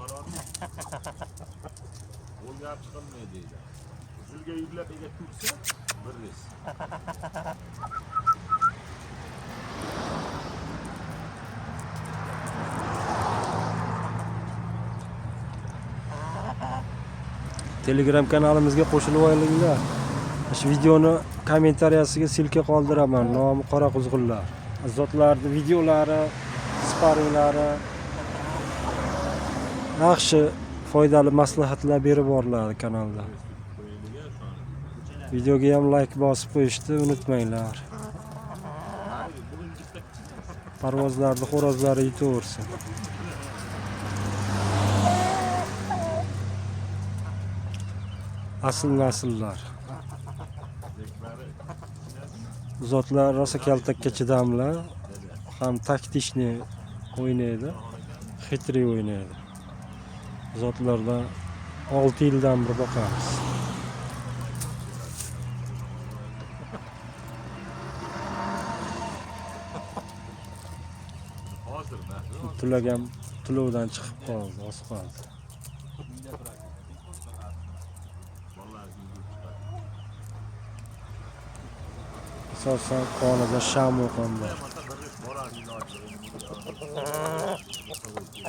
Qo'lga olib chiqilmaydi deydi. Zilga yuklab agar tursa, bir res. Telegram kanalimizga qo'shilib olinglar. Shu videoni kommentariyasiga ссылка qoldiraman. Nomi Qora Quzg'unlar. Zotlarning videolari, sparinglari yaxshi foydali maslahatlar berib boriladi kanalda. Videoga ham like bosib qo'yishni unutmanglar. Parvozlarni xo'rozlari yetaversin. Asl nasllar. Zotlar rosa kaltakka chidamli, ham тактичный o'ynaydi, хитрый o'ynaydi. Zotlardan 6 yildan beri boqamiz. Hozir Tulagan tulovdan chiqib qoldi, oz qoldi. Bolalar yugurib chiqadi. Asosan qonida shamu ham bor. Bo'lmasa bir res borar iloji. Biraz yugurib.